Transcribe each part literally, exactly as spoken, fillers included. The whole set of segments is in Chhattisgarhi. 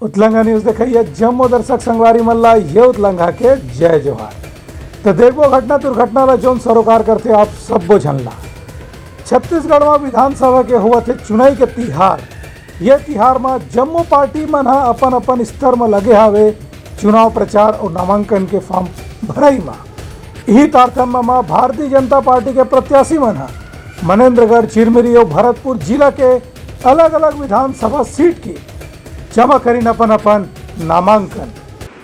उतलंगा न्यूज देखइया जम्मो दर्शक संगवारी मन ला ये उतलंगा के जय जोहार। तो देखबो घटना दुर्घटना ला, जोन सरोकार करथे आप सब्बो झन ला। छत्तीसगढ़ म विधानसभा के होवत हे चुनाई के तिहार। ये तिहार म जम्मो पार्टी मन ह अपन अपन स्तर म लगे हावे चुनाव प्रचार अउ नामांकन के फॉर्म भरई म। इही तारतम्य म भारतीय जनता पार्टी के प्रत्याशी मन ह मनेंद्रगढ़, चिरमिरी अउ भरतपुर जिला के अलग-अलग विधानसभा सीट के जमा करिन अपन-अपन नामांकन।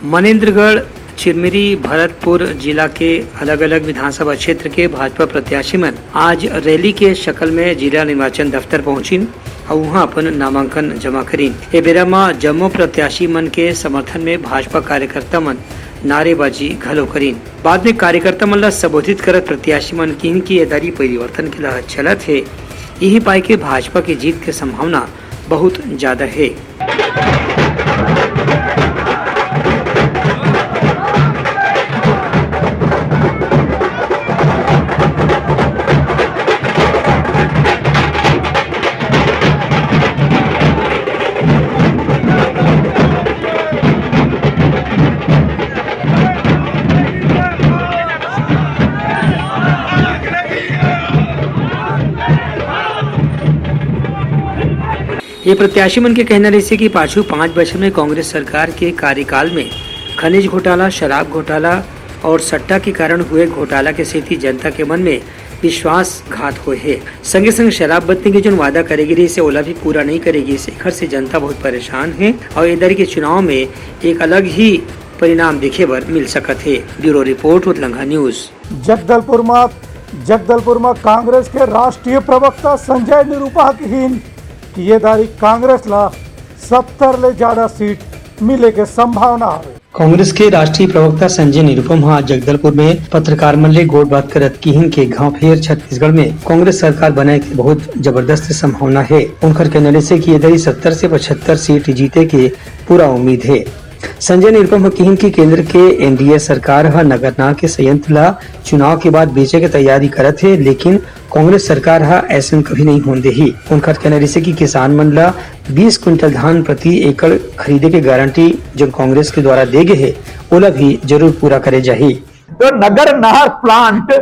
मनेंद्रगढ़, चिरमिरी, भरतपुर जिला के अलग-अलग विधानसभा क्षेत्र के भाजपा प्रत्याशी मन आज रैली के शकल में जिला निर्वाचन दफ्तर पहुंचिन अउ उहां अपन नामांकन जमा करिन। ए बेरा म जम्मो प्रत्याशी मन के समर्थन में भाजपा कार्यकर्ता मन नारेबाजी घलो करिन। बाद में कार्यकर्ता मन ला संबोधित करत प्रत्याशी मन किहिन कि ए दारी परिवर्तन के लहर चलत हे, इही पाय के भाजपा के जीत के संभावना बहुत ज्यादा हे। ये प्रत्याशी मन के कहना रहिसे कि पाछू पाँच बछर में कांग्रेस सरकार के कार्यकाल में खनिज घोटाला, शराब घोटाला और सट्टा के कारण हुए घोटाला के सेती जनता के मन में विश्वासघात होए हे। संगे संग शराबबंदी के जोन वादा करे गे रहिसे, ओला भी पूरा नहीं करे गिस। एखर से जनता बहुत परेशान हे और इधर के चुनाव में एक अलग ही परिणाम देखे बर मिल सकत हे। Bureau report, Utlanga news. Jagdalpur म, जगदलपुर म कांग्रेस के राष्ट्रीय प्रवक्ता संजय निरुपम किहिन कि ये दारी कांग्रेस ला सत्तर ले ज्यादा सीट मिले के संभावना हवे। कांग्रेस के राष्ट्रीय प्रवक्ता संजय निरुपम ह आज जगदलपुर में पत्रकार मन ले गोठ बात करत किहिन के घांव फेर छत्तीसगढ़ में कांग्रेस सरकार बनाए के बहुत जबरदस्त संभावना हे। उनकर कहना रहिसे कि ये दारी सत्तर से पचहत्तर सीट जीते के पूरा उम्मीद हे। संजय निरुपम ह किहिन कि केंद्र के एनडीए सरकार ह नगरनार के संयंत्र ला चुनाव के बाद बेचे के तैयारी करत हे, लेकिन कांग्रेस सरकार ह अइसन कभी नहीं होन देही। उनकर कहना रहिसे कि किसान मन ला बीस क्विंटल धान प्रति एकड़ खरीदे के गारंटी जो कांग्रेस के द्वारा दे गे हे, ओला भी जरूर पूरा करे जाही। तो नगरनार प्लांट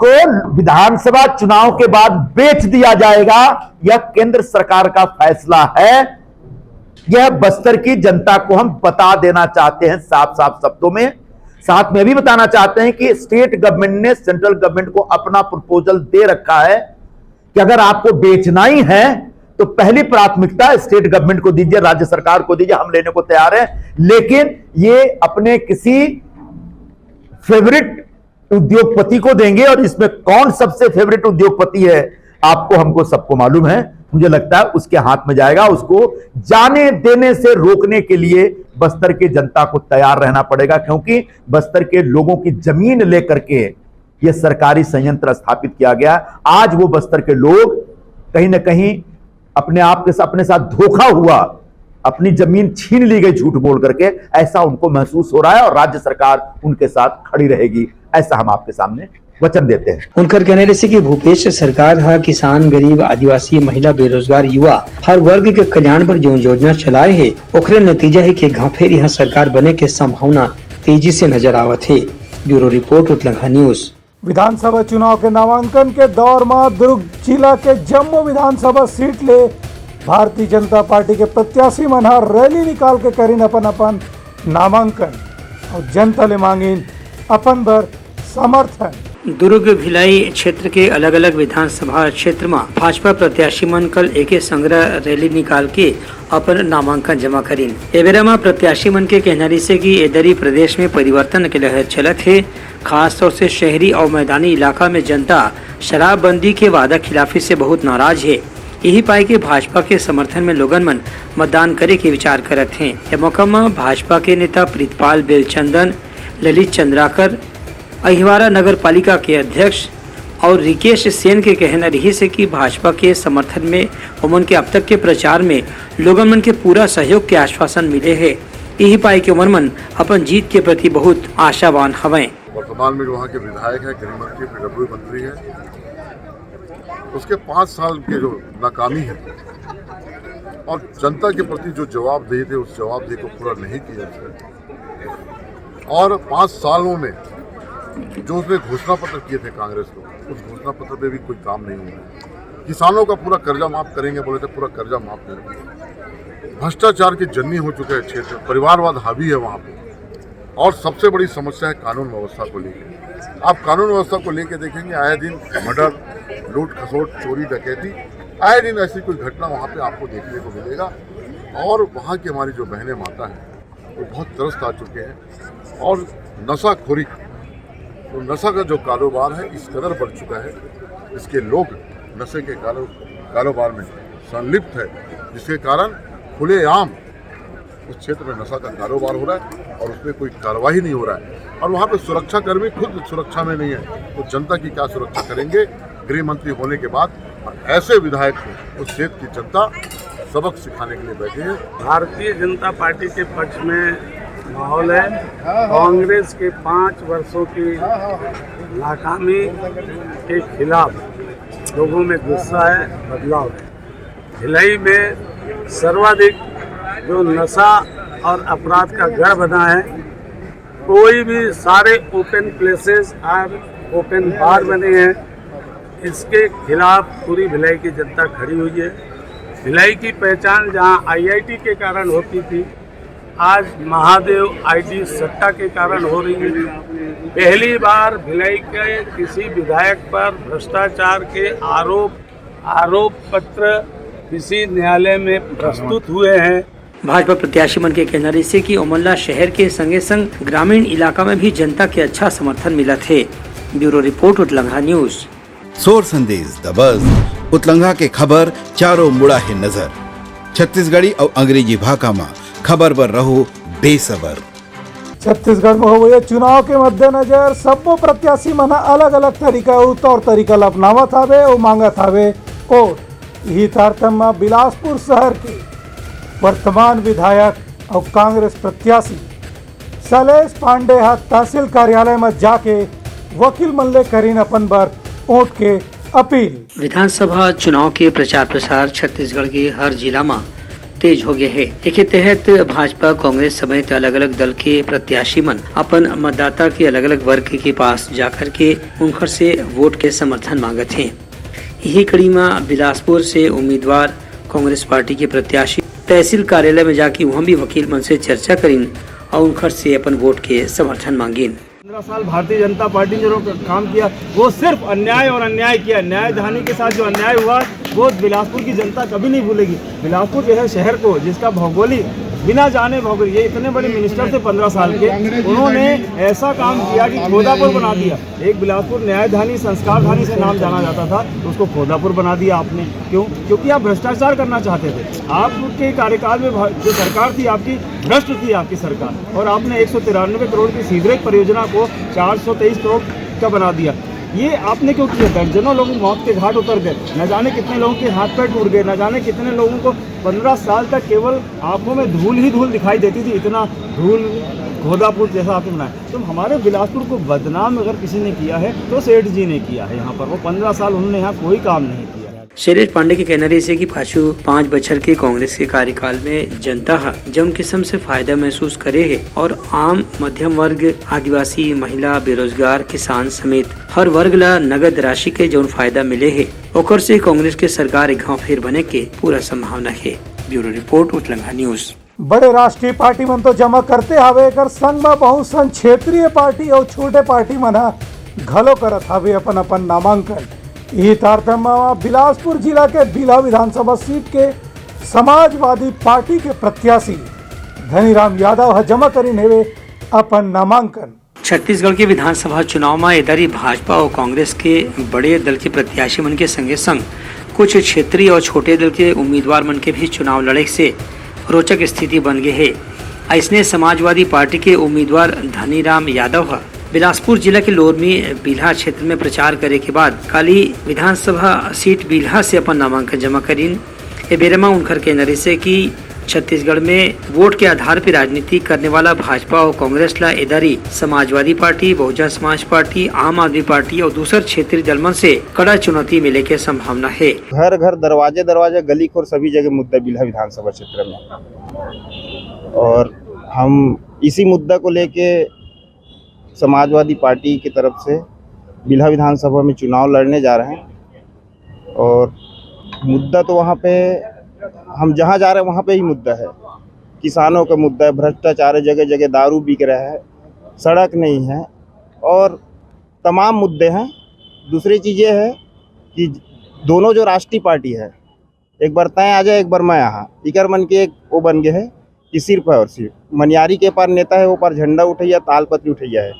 को विधानसभा चुनाव के बाद बेच दिया जाएगा, यह केंद्र सरकार का फैसला है। यह बस्तर की जनता को हम बता देना चाहते हैं साफ साफ शब्दों में। साथ में भी बताना चाहते हैं कि स्टेट गवर्नमेंट ने सेंट्रल गवर्नमेंट को अपना प्रपोजल दे रखा है कि अगर आपको बेचना ही है तो पहली प्राथमिकता स्टेट गवर्नमेंट को दीजिए, राज्य सरकार को दीजिए, हम लेने को तैयार हैं। लेकिन ये अपने किसी फेवरेट उद्योगपति को देंगे और इसमें कौन सबसे फेवरेट उद्योगपति है, आपको हमको सबको मालूम है। मुझे लगता है उसके हाथ में जाएगा। उसको जाने देने से रोकने के लिए बस्तर की जनता को तैयार रहना पड़ेगा, क्योंकि बस्तर के लोगों की जमीन लेकर के ये सरकारी संयंत्र स्थापित किया गया। आज वो बस्तर के लोग कहीं ना कहीं अपने आप के सा-, अपने साथ धोखा हुआ, अपनी जमीन छीन ली गई झूठ बोल करके, ऐसा उनको महसूस हो रहा है और राज्य सरकार उनके साथ खड़ी रहेगी, ऐसा हम आपके सामने वचन देते हैं। उनकर कहना रहिसे कि भूपेश सरकार ह किसान, गरीब, आदिवासी, महिला, बेरोजगार, युवा, हर वर्ग के कल्याण बर जो योजना चलाए हे, ओखरे नतीजा हे कि घांव फेर यहां सरकार बने के संभावना तेजी से नजर आवत हे। Bureau report, Utlanga news. विधानसभा चुनाव के नामांकन के दौर म दुर्ग जिला के जम्मो विधानसभा सीट ले भारतीय जनता पार्टी के प्रत्याशी मन ह रैली निकाल के करिन अपन अपन नामांकन अउ जनता ले मांगिन अपन बर समर्थन। दुर्ग भिलाई क्षेत्र के अलग-अलग विधानसभा क्षेत्र म भाजपा प्रत्याशी मन कल एके संग रैली निकाल के अपन नामांकन जमा करिन। ए बेरा म प्रत्याशी मन के कहना रहिसे कि ए दरी प्रदेश में परिवर्तन के लहर चलत हे। खासतौर से शहरी अउ मैदानी इलाका में जनता शराबबंदी के वादा खिलाफी से बहुत नाराज हे। यही पाए के भाजपा के समर्थन में लोगन मन मतदान करे के विचार करत हें। ए मौका म भाजपा के नेता प्रीतपाल बेलचंदन, ललित चंद्राकर, अहिवारा नगर पालिका के अध्यक्ष और रिकेश सेन के कहना रहिस हे कि भाजपा के समर्थन में ओमन के अब तक के प्रचार में लोगन मन के पूरा सहयोग के आश्वासन मिले हे। यही पाए के ओमन मन अपन जीत के प्रति बहुत आशावान हवंय। वर्तमान में जो वहाँ के विधायक हैं, गिरिमती पीडब्ल्यू मंत्री हैं, उसके पाँच साल के जो नाकामी है, और जनता के प्रति जो जवाबदेही थे, उस जवाबदेही को पूरा नहीं किया उसने। और पाँच सालों में जो उसने घोषणा पत्र किए थे कांग्रेस को, उस घोषणा पत्र पे भी कोई काम नहीं हुआ है। किसानों का पूरा कर्जा माफ करेंगे बोले थे, पूरा कर्जा माफ करेंगे। भ्रष्टाचार के जन्नी हो चुका है क्षेत्र, परिवारवाद हावी है वहाँ पे। और सबसे बड़ी समस्या है कानून व्यवस्था को लेकर। आप कानून व्यवस्था को लेकर देखेंगे, आए दिन मर्डर, लूट खसोट, चोरी डकैती, आए दिन ऐसी कोई घटना वहाँ पे आपको देखने को मिलेगा। और वहाँ की हमारी जो बहनें माता हैं, वो बहुत त्रस्त आ चुके हैं। और नशाखोरी, तो नशा का जो कारोबार है, इस कदर बढ़ चुका है, इसके लोग नशे के कारो-, कारोबार में संलिप्त है, जिसके कारण खुलेआम उस क्षेत्र में नशा का कारोबार हो रहा है और उस पर कोई कार्रवाई नहीं हो रहा है। और वहाँ पे सुरक्षाकर्मी खुद सुरक्षा में नहीं है, तो जनता की क्या सुरक्षा करेंगे गृह मंत्री होने के बाद? और ऐसे विधायक को उस क्षेत्र की जनता सबक सिखाने के लिए बैठे हैं। भारतीय जनता पार्टी के पक्ष में माहौल है। कांग्रेस के पाँच वर्षों की नाकामी के खिलाफ लोगों में गुस्सा है, बदलाव है। भिलाई में सर्वाधिक जो नशा और अपराध का गढ़ बना है, कोई भी, सारे ओपन प्लेसेस और ओपन बार बने हैं, इसके खिलाफ पूरी भिलाई की जनता खड़ी हुई है। भिलाई की पहचान जहां आईआईटी के कारण होती थी, आज महादेव आईटी सट्टा के कारण हो रही है। पहली बार भिलाई के किसी विधायक पर भ्रष्टाचार के आरोप, आरोप पत्र किसी न्यायालय में प्रस्तुत हुए हैं। भाजपा प्रत्याशी मन के कहना रहिसे कि ओमन ला शहर के संगे-संग ग्रामीण इलाका में भी जनता के अच्छा समर्थन मिलत हे। Bureau report, Utlangha news. सोर संदेश दबस, उतलंघा के खबर चारों मुड़ा हे नजर। छत्तीसगढ़ी अउ अंग्रेजी भाखा म खबर बर रहो बेसबर। छत्तीसगढ़ में होवइया चुनाव के मद्देनजर सब्बो प्रत्याशी मन ह अलग-अलग तरीका अउ तौर तरीका ल अपनावत हावे अउ मांगत हावे वोट। इही तारतम्य म बिलासपुर शहर के वर्तमान विधायक अउ कांग्रेस प्रत्याशी शैलेश पांडे ह तहसील कार्यालय म जाके वकील मन ले करिन अपन बर वोट के अपील। विधानसभा चुनाव के प्रचार प्रसार छत्तीसगढ़ के हर जिला म तेज हो गए हे। एके तहत भाजपा, कांग्रेस समेत अलग-अलग दल के प्रत्याशी मन अपन मतदाता के अलग-अलग वर्ग के पास जाकर के उनकर से वोट के समर्थन मांगत हे। यही कड़ी म बिलासपुर से उम्मीदवार कांग्रेस पार्टी के प्रत्याशी तहसील कार्यालय में जाके उहाँ भी वकील मन से चर्चा करिन और उनकर से अपन वोट के समर्थन मांगिन। पन्द्रह साल भारतीय जनता पार्टी ने जो काम किया, वो सिर्फ अन्याय और अन्याय किया। न्याय धनी के साथ जो अन्याय हुआ, वो बिलासपुर की जनता कभी नहीं भूलेगी। बिलासपुर जैसे शहर को, जिसका भौगोलिक, बिना जाने भौगोलिक, ये इतने बड़े मिनिस्टर थे पन्द्रह साल के, उन्होंने ऐसा काम किया कि खोदापुर बना दिया। एक बिलासपुर न्यायधानी, संस्कारधानी से नाम जाना जाता था, तो उसको खोदापुर बना दिया आपने। क्यों? क्योंकि आप भ्रष्टाचार करना चाहते थे। आपके कार्यकाल में भा-, जो सरकार थी आपकी, भ्रष्ट थी आपकी सरकार, और आपने एक सौ तिरानवे करोड़ की सीवरेज परियोजना को चार सौ तेईस करोड़ का बना दिया। ये आपने क्यों किया? दर्जनों लोग मौत के घाट उतर गए, न जाने कितने लोगों के हाथ पैर टूट गए, न जाने कितने लोगों को पन्द्रह साल तक केवल आंखों में धूल ही धूल दिखाई देती थी, इतना धूल खोदापुर जैसा आपने बनाया। तो हमारे बिलासपुर को बदनाम अगर किसी ने किया है, तो सेठ जी ने किया है। यहाँ पर वो पन्द्रह साल उन्होंने यहाँ कोई काम नहीं किया। शैलेश पांडे के कहना रहिसे कि पाछू पाँच बछर के कांग्रेस के कार्यकाल में जनता ह जौन किसम से फायदा महसूस करे हे और आम मध्यम वर्ग, आदिवासी, महिला, बेरोजगार, किसान समेत हर वर्ग ला नगद राशि के जौन फायदा मिले हे, ओकर से कांग्रेस के सरकार एक घाव फेर बने के पूरा संभावना हे। Bureau report, Utlangha news. बड़े राष्ट्रीय पार्टी मन तो जमा करते हावे, एकर संग म बहुत सन क्षेत्रीय पार्टी अउ छोटे पार्टी मन ह घलो करत हावे अपन अपन नामांकन। इही तारतम्य म बिलासपुर जिला के बिल्हा विधानसभा सीट के समाजवादी पार्टी के प्रत्याशी धनीराम यादव ह जमा करिन हेवे अपन नामांकन। छत्तीसगढ़ के विधानसभा चुनाव म ए दरी भाजपा अउ कांग्रेस के बड़े दल के प्रत्याशी मन के संगे संग कुछ क्षेत्रीय अउ छोटे दल के उम्मीदवार मन के भी चुनाव लड़े से रोचक स्थिति बन गे हे। अइसने समाजवादी पार्टी के उम्मीदवार धनीराम यादव ह बिलासपुर जिला के लोरमी बिल्हा क्षेत्र में प्रचार करे के बाद काली विधानसभा सीट बिल्हा से अपन नामांकन जमा करिन। ए बेरा म उनकर कहना रहिसे कि छत्तीसगढ़ में वोट के आधार पर राजनीति करने वाला भाजपा और कांग्रेस ला एदारी समाजवादी पार्टी, बहुजन समाज पार्टी, आम आदमी पार्टी और दूसर क्षेत्रीय दल मन से कड़ा चुनौती मिले के संभावना है। घर घर, दरवाजे दरवाजे, गली खोर, सभी जगह मुद्दा बिल्हा विधानसभा क्षेत्र में। और हम इसी मुद्दा को लेके समाजवादी पार्टी की तरफ से बिल्हा विधानसभा में चुनाव लड़ने जा रहे हैं। और मुद्दा तो वहाँ पे, हम जहाँ जा रहे हैं वहाँ पे ही मुद्दा है। किसानों का मुद्दा है, भ्रष्टाचार है, जगह जगह दारू बिक रहा है, सड़क नहीं है और तमाम मुद्दे हैं। दूसरी चीज़ ये है कि दोनों जो राष्ट्रीय पार्टी है, एक बार तैं आ जाए, एक बार मैं, यहाँ इकर मन के एक वो बन गए है कि सिर्फ है और सिर्फ मनियारी के पार नेता है, वो पार झंडा उठैया, तालपत्री उठैया है।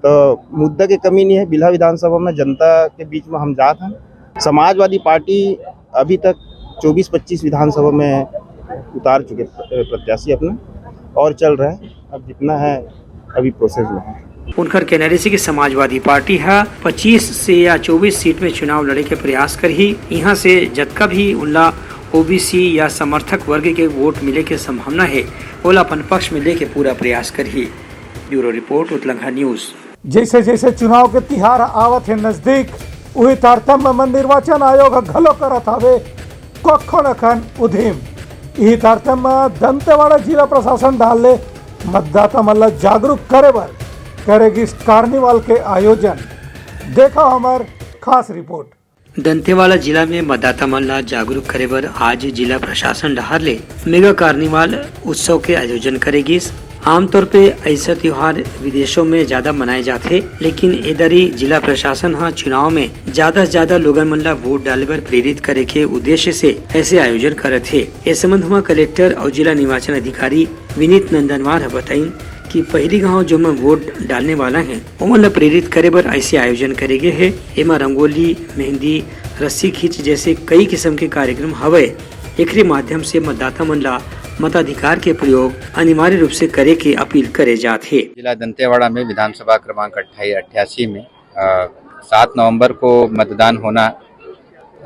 तो मुद्दा के कमी नहीं है। बिल्हा विधानसभा में जनता के बीच में हम जात हैं। समाजवादी पार्टी अभी तक चौबीस पच्चीस विधानसभा में उतार चुके प्र-, प्रत्याशी अपना, और चल रहा है। अब जितना है, अभी प्रोसेस में है। उनकर कहना रहिस कि समाजवादी पार्टी ह पच्चीस से या चौबीस सीट में चुनाव लड़े के प्रयास करही। इहां से जतका भी उनला ओबीसी या समर्थक वर्ग के वोट मिले के संभावना हे, ओला अपन पक्ष में लेके पूरा प्रयास करही। Bureau report, Utlangha news. जैसे जैसे चुनाव के तिहार आवत हे नजदीक, उही तारतम्य में निर्वाचन आयोग ह घलो करत हवे कखन अखन उधिम। इही तारतम्य में दंतेवाड़ा जिला प्रशासन डहार ले मतदाता मन ला जागरूक करे बर करे गिस कार्निवाल के आयोजन। देखा हमर खास रिपोर्ट। दंतेवाड़ा जिला में मतदाता मन ला जागरूक करे बर आज जिला प्रशासन डहार ले मेगा कार्निवाल उत्सव के आयोजन करे गिस। आमतौर पे ऐसा त्योहार विदेशों में ज्यादा मनाए जाथे, लेकिन एदरी जिला प्रशासन ह चुनाव में ज्यादा से ज्यादा लोगन मन ला वोट डाले बर प्रेरित करे के उद्देश्य से ऐसे आयोजन करत हे। ए संबंध म कलेक्टर अउ जिला निर्वाचन अधिकारी विनीत नंदनवार ह बताइन कि पहिली गांव जो मन वोट डालने वाला हे, ओमन ला प्रेरित करे बर ऐसे आयोजन करे गे हे। एमा रंगोली, मेहंदी, रस्सी खींच जैसे कई किस्म के कार्यक्रम हवय। एकरे माध्यम से मतदाता मन ला मताधिकार के प्रयोग अनिवार्य रूप से करे के अपील करे जात हे। जिला दंतेवाड़ा में विधानसभा क्रमांक अट्ठाईस, अट्ठासी में, अ, सात नवंबर को मतदान होना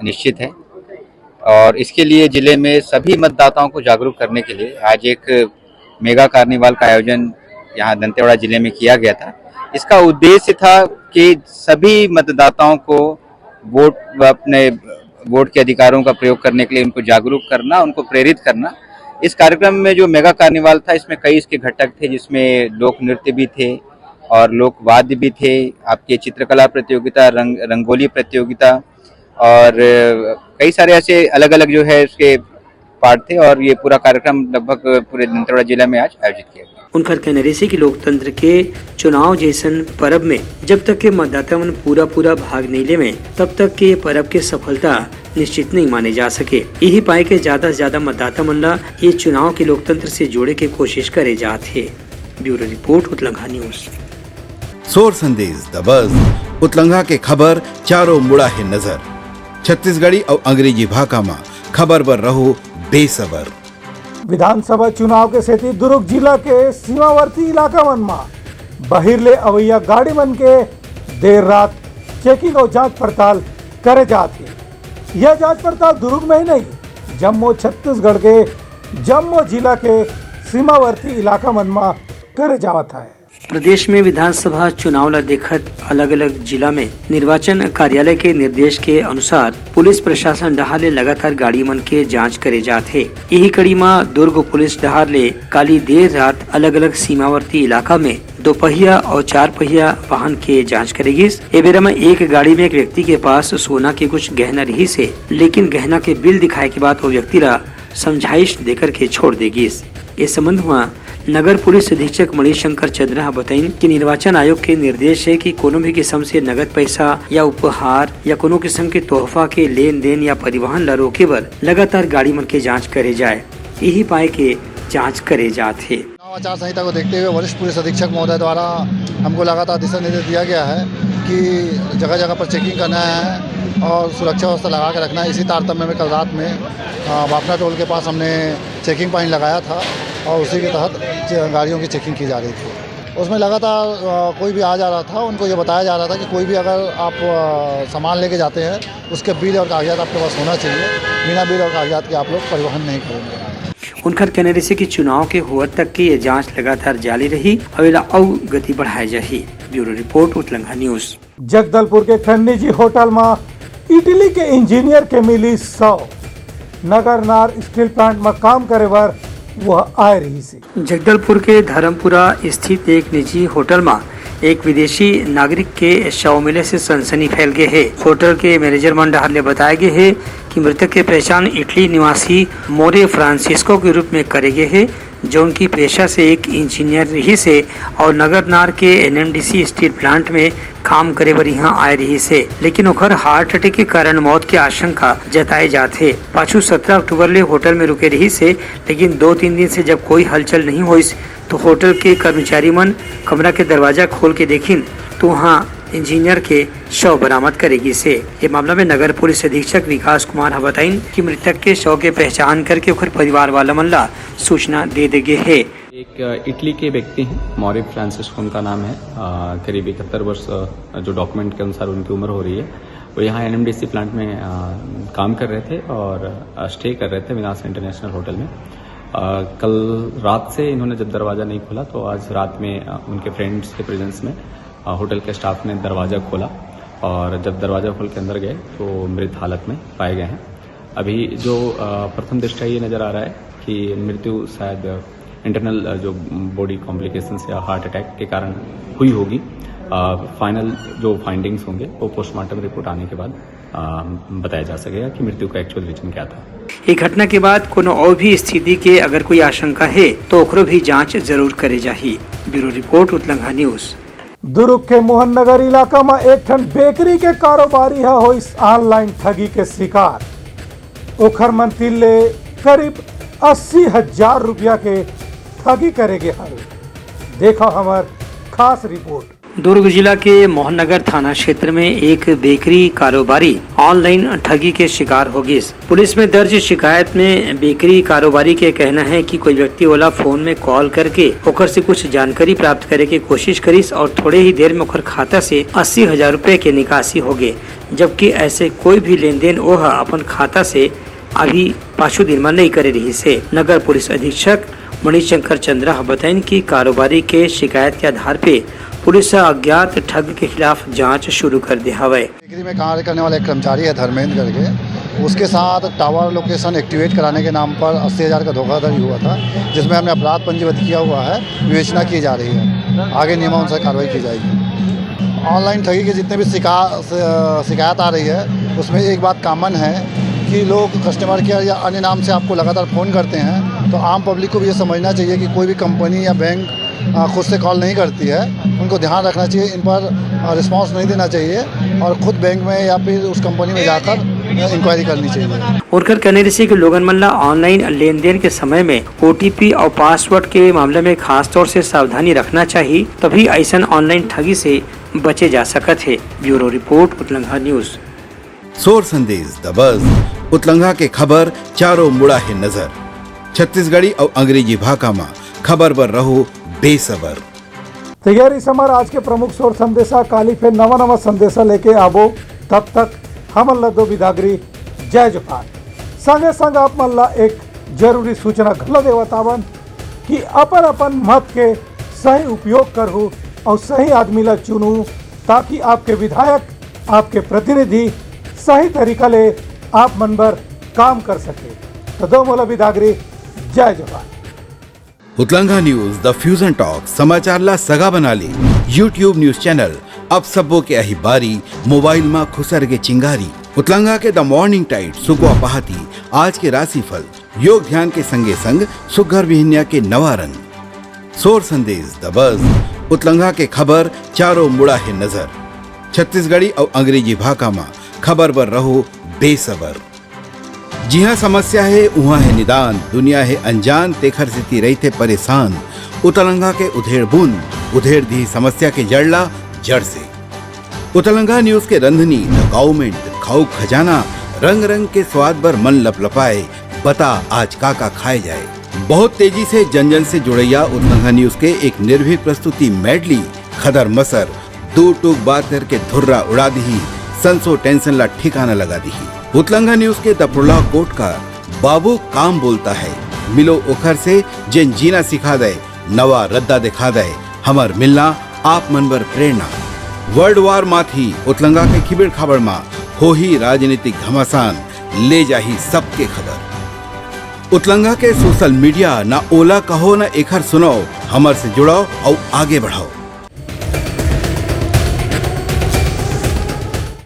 निश्चित है और इसके लिए जिले में सभी मतदाताओं को जागरूक करने के लिए आज एक मेगा कार्निवाल का आयोजन यहाँ दंतेवाड़ा जिले में किया गया था। इसका उद्देश्य था कि सभी मतदाताओं को वोट, अपने वोट के अधिकारों का प्रयोग करने के लिए उनको जागरूक करना, उनको प्रेरित करना। इस कार्यक्रम में जो मेगा कार्निवाल था, इसमें कई इसके घटक थे, जिसमें लोक नृत्य भी थे और लोक वाद्य भी थे, आपके चित्रकला प्रतियोगिता, रंग, रंगोली प्रतियोगिता और कई सारे ऐसे अलग-अलग जो है इसके पार्ट थे और ये पूरा कार्यक्रम लगभग पूरे दंतेवाड़ा जिला में आज आयोजित किया गया। उनकर कहना रहिस कि लोकतंत्र के चुनाव जैसन परब में जब तक के मतदाता मन पूरा-पूरा भाग नहीं लेवे, तब तक के ये परब के सफलता निश्चित नहीं माने जा सके। यही पाए के ज्यादा से ज्यादा मतदाता मन ला ये चुनाव के लोकतंत्र से जोड़े के कोशिश करे जात हे। Bureau report, Utlangha news. सोर संदेश, द बज, उतलंघा के खबर चारों मुड़ा हे नजर। छत्तीसगढ़ी अउ अंग्रेजी भाखा म खबर बर रहो बेसबर। विधानसभा चुनाव के सेती दुर्ग जिला के सीमावर्ती इलाका मन म बहिर ले अवैया गाड़ी मन के देर रात चेकिंग अउ जांच पड़ताल करे जात हे। यह जांच पड़ताल दुर्ग में ही नहीं, जम्मो छत्तीसगढ़ के जम्मो जिला के सीमावर्ती इलाका मन म करे जावत हे। प्रदेश में विधानसभा चुनाव ला देखत अलग-अलग जिला में निर्वाचन कार्यालय के निर्देश के अनुसार पुलिस प्रशासन डहार ले लगातार गाड़ी मन के जांच करे जात हे। यही कड़ी म दुर्ग पुलिस डहार ले काली देर रात अलग-अलग सीमावर्ती इलाका में दोपहिया और चार पहिया वाहन के जांच करे गिस। ए बेरा में एक गाड़ी में एक व्यक्ति के पास सोना के कुछ गहना रहिस हे, लेकिन गहना के बिल दिखाए के बाद वो व्यक्ति ला समझाइश देकर के छोड़ दे गिस। ए संबंध म नगर पुलिस अधीक्षक मणिशंकर चंद्रा ह बताइन कि निर्वाचन आयोग के निर्देश हे कि कोनो भी किसम से नगद पैसा या उपहार या कोनो किसम के तोहफा के लेन देन या परिवहन ला रोके बर लगातार गाड़ी मन के जांच करे जाए। यही पाए के जांच करे जात हे। चुनाव आचार संहिता को देखते हुए वरिष्ठ पुलिस अधीक्षक महोदय द्वारा हमको लगातार दिशा निर्देश दिया गया है कि जगह जगह पर चेकिंग करना है और सुरक्षा व्यवस्था लगा के रखना है। इसी तारतम्य में कल रात में, अ, बाफना टोल के पास हमने चेकिंग पॉइंट लगाया था और उसी के तहत च-, गाड़ियों की चेकिंग की जा रही थी। उसमें लगातार, अ, कोई भी आ जा रहा था, उनको ये बताया जा रहा था कि कोई भी अगर आप, अ, सामान लेके जाते हैं, उसके बिल और कागजात आपके पास होना चाहिए। बिना बिल और कागजात के आप लोग परिवहन नहीं करेंगे। उनकर कहना रहिसे कि चुनाव के होवत तक के ये जांच लगातार जारी रही अउ एला अउ गति बढ़ाए जाही। Bureau report, Utlangha news. Jagdalpur के एक ठन निजी होटल म इटली के इंजीनियर के मिली शव। नगरनार स्टील प्लांट म काम करे बर वह आए रहिसे। जगदलपुर के धर्मपुरा स्थित एक निजी होटल म एक विदेशी नागरिक के शव मिले से सनसनी फैल गे हे। होटल के मैनेजर मन डहार ले बताए गे हे कि मृतक के पहचान इटली निवासी मोरे फ्रांसिस्को के रूप में करे गे हे, जौन की पेशा से एक इंजीनियर रहिसे अउ नगरनार के एनएमडीसी स्टील प्लांट में काम करे बर इहां आए रहिसे, लेकिन ओखर हार्ट अटैक के कारण मौत के आशंका जताए जात हे। पाछू सत्रह अक्टूबर ले होटल में रुके रहिसे, लेकिन दो तीन दिन से जब कोई हलचल नहीं होइस, तो होटल के कर्मचारी मन कमरा के दरवाजा खोल के देखिन, तो वहां इंजीनियर के शव बरामद करे गिस हे। ये मामला में नगर पुलिस अधीक्षक विकास कुमार ह बताइन कि मृतक के शव के पहचान करके ओखर परिवार वाला मन ला सूचना दे दे गे हे। एक, अ, इटली के व्यक्ति हैं, मौरी फ्रांसिस्को उनका नाम है। अ, करीब इकहत्तर वर्ष, अ, जो डॉक्यूमेंट के अनुसार उनकी उम्र हो रही है। वो यहाँ एनएमडीसी प्लांट में, अ, काम कर रहे थे और, अ, स्टे कर रहे थे विनाश इंटरनेशनल होटल में। अ, कल रात से इन्होंने जब दरवाज़ा नहीं खोला, तो आज रात में, अ, उनके फ्रेंड्स के प्रेजेंस में, अ, होटल के स्टाफ ने दरवाज़ा खोला और जब दरवाज़ा खोल के अंदर गए, तो मृत हालत में पाए गए हैं। अभी जो, अ, प्रथम दृष्टया ये नज़र आ रहा है कि मृत्यु शायद इंटरनल, अ, जो बॉडी कॉम्प्लिकेशंस या हार्ट अटैक के कारण हुई होगी। अ, फाइनल जो फाइंडिंग्स होंगे, वो पोस्टमार्टम रिपोर्ट आने के बाद, अ, बताया जा सकेगा कि मृत्यु का एक्चुअल रीजन क्या था। ये घटना के बाद कोनो और भी स्थिति के अगर कोई आशंका है, तो ओकरो भी जांच जरूर करे जाही। Bureau report, Utlangha news. Durg के मोहन नगर इलाका म एक ठन बेकरी के कारोबारी ह होइस ऑनलाइन ठगी के शिकार। ओखर मन तीर ले करीब अस्सी हजार रुपया के ठगी करे गे हवे। देखो हमर खास रिपोर्ट। दुर्ग जिला के मोहन नगर थाना क्षेत्र में एक बेकरी कारोबारी ऑनलाइन ठगी के शिकार हो गिस। पुलिस में दर्ज शिकायत में बेकरी कारोबारी के कहना है कि कोई व्यक्ति ओला फोन में कॉल करके ओकर से कुछ जानकारी प्राप्त करे के कोशिश करिस और थोड़े ही देर में ओकर खाता से अस्सी हजार रुपए के निकासी हो गे, जबकि ऐसे कोई भी लेन देन ओह अपन खाता से अभी पाछू दिन म नइ करे रिहिस हे। नगर पुलिस अधीक्षक मणिशंकर चंद्रा ह बताइन कि कारोबारी के शिकायत के आधार पे पुलिस ह अज्ञात ठग के खिलाफ जांच शुरू कर दे हवय। बेकरी में कार्य करने वाला एक कर्मचारी है धर्मेंद्र करके, उसके साथ टावर लोकेशन एक्टिवेट कराने के नाम पर अस्सी हज़ार का धोखाधड़ी हुआ था, जिसमें हमने अपराध पंजीबद्ध किया हुआ है, विवेचना की जा रही है, आगे नियमानुसार कार्रवाई की जाएगी। ऑनलाइन ठगी के जितने भी शिका-, स-, शिकायत आ रही है, उसमें एक बात कॉमन है कि लोग कस्टमर केयर या अन्य नाम से आपको लगातार फ़ोन करते हैं, तो आम पब्लिक को भी ये समझना चाहिए कि कोई भी कंपनी या बैंक, आ, खुद से कॉल नहीं करती है, उनको ध्यान रखना चाहिए, इन पर, आ, रिस्पॉन्स नहीं देना चाहिए और खुद बैंक में या फिर उस कंपनी में जाकर, आ, इंक्वायरी करनी चाहिए। उनकर कहने रहिसे कि लोगन मन ला ऑनलाइन लेन देन के समय में ओटीपी और पासवर्ड के मामले में खास तौर से सावधानी रखना चाहिए, तभी ऐसन ऑनलाइन ठगी से बचे जा सकत हे। Bureau report, Utlangha news. सोर संदेश, द बज, उतलंघा के खबर चारों मुड़ा हे नजर। छत्तीसगढ़ी अउ अंग्रेजी भाखा म खबर बर रहो बेसबर। तैयारी समर आज के प्रमुख सोर संदेशा, काली फेर नवा नवा संदेशा लेके आबो, तब तक हमन ल दो बिदागरी, जय जोहार। संगे संग आप मन ला एक जरूरी सूचना घलो देवत आवन कि अपन अपन मत के सही उपयोग करहु अउ सही आदमी ला चुनहु, ताकि आपके विधायक, आपके प्रतिनिधि सही तरीका ले आप मन बर काम कर सके। तो दो मोला बिदागरी, जय जोहार। उतलंघा न्यूज, द फ्यूजन टॉक, समाचार ला सगा बना ले। YouTube न्यूज चैनल, अब सबो के आही बारी, मोबाइल मा खुसर गे चिंगारी। उतलंघा के द मॉर्निंग टाइड, सुकवा पहाती, आज के राशिफल, योग ध्यान के संगे संग सुग्घर बिहनिया के नवा रंग। सोर संदेश, द बज, उतलंघा के खबर, चारों मुड़ा हे नजर। छत्तीसगढ़ी अउ अंग्रेजी भाखा मा खबर बर रहो बेसबर। जिहाँ समस्या हे, उहाँ हे निदान, दुनिया हे अनजान, तेखर सेती रहिथे परेशान। उतलंघा के उधेड़ बूंद, उधेड़ दिही समस्या के जड़ ला जड़ से। उतलंघा न्यूज के रंधनी, द गाउमेंट, खाऊ खजाना, रंग रंग के स्वाद बर मन लपलपाए, बता आज का का खाए जाए। बहुत तेजी से जन जन से जुड़ैया उतलंघा न्यूज के एक निर्भीक प्रस्तुति मेडली, खदर मसर, दू टूक बात करके धुर्रा उड़ा दिही, संसो टेंशन ला ठिकाना लगा दिही। उतलंघा न्यूज के द प्रोलॉग कोट का बाबू काम बोलता है, मिलो ओखर से, जेन जीना सिखा दे, नवा रद्दा दिखा दे। हमर मिलना आप मन बर प्रेरणा। वर्ल्ड वार माथी उतलंगा के खिबेड़ खाबड़ मा होही राजनीतिक घमासान, ले जाही सबके खबर। उतलंगा के सोशल मीडिया, ना ओला कहो ना एखर सुनाओ, हमर से जुड़ाओ अउ आगे बढ़ाओ।